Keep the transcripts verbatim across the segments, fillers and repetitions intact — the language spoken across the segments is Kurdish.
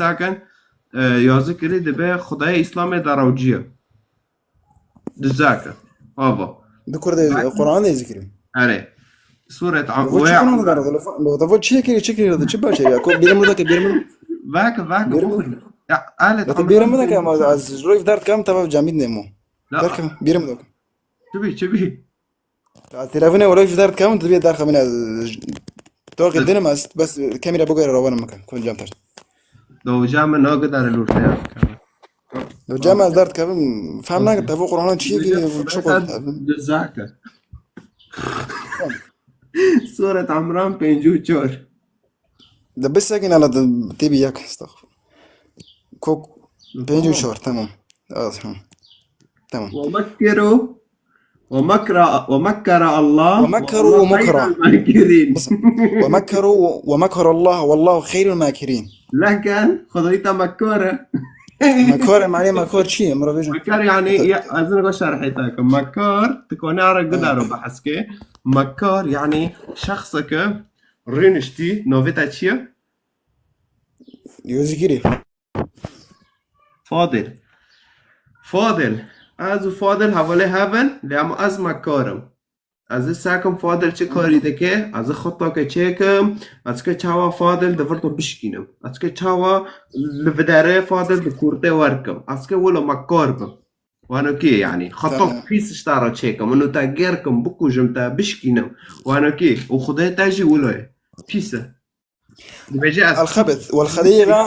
Zaten, e, yazı kirî dibe Xwedayê Îslamê darewciye. Dizake. Ava. Di Kur'anê, Kur'anê zikirî. Erê. Suret Am-, Bu çi Kur'an da? Lafı çi kirî, çi kirî, çi başarı ya? Ko biri mi da ke, biri mi? Vake, vake, biri mi? Ya, alet. Lafı biri mi da ke ama az roy dert kam tava camî nemo. La. Dert kam, biri mi da ke. Çi bî, çi bî? Ya, telefone wala ji der dikevin, tu bê derxevine. To qî dinim ez, bes kamera bigere rawan mikin. Kun cem ter. Do cem nagidare lorte ya. Do cem ez der dikevim, fem nagir, tevo Qur'anan çi ki, çi qol. Dizake. Suret Amran pêncî û çar. De bisekin ala de tê bi yek, estağfurullah. Kok pêncî û çar, tamam. Az, hı. Tamam. ومكروا ومكر ومكر الله ومكروا ومكرا. والله خير الماكرين. بس، ومكروا ومكر الله والله خير الماكرين. لكن خذيت مكارة. مكارة معناه مكار شيء، مرة بيجي. مكار يعني، يا، أزن غشار حيتاك. مكار تكون عرق قدر وبحسكي. مكار يعني شخصك رينشتي نوفيتا تشيا. Yozî kirî. Fadil. Fadil. Ez û Fadil hevalê hev in, lê em ez mekar im. Ez ê sekim Fadil çi karî dike, ez ê xitake çêkim, ez ke çawa Fadil di vir de bişkînim. Ez ke çawa li videre Fadil di kurtê werkim. Ez ke wilo mekar bim. Wano kê yani. Xetok pîs ji te re çêkim. Min û te gêr kim, bikujim te, bişkînim. Wano kê. Û Xwedê te jî wilo ye. Pîs e. Dibêje ez الخبث والخليعة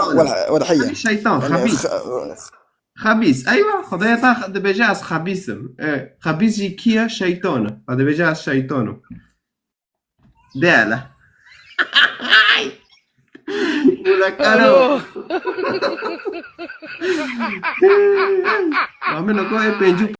والحية. Şeytan, xebîs. Xebîs. Eywa, Xwedayê te dibêje ez xebîs im. E, xebîs jî kî ye? Şeytan e. Ha, dibêje ez şeytan im. De hele. Wala karo. Ma min ko e pêncî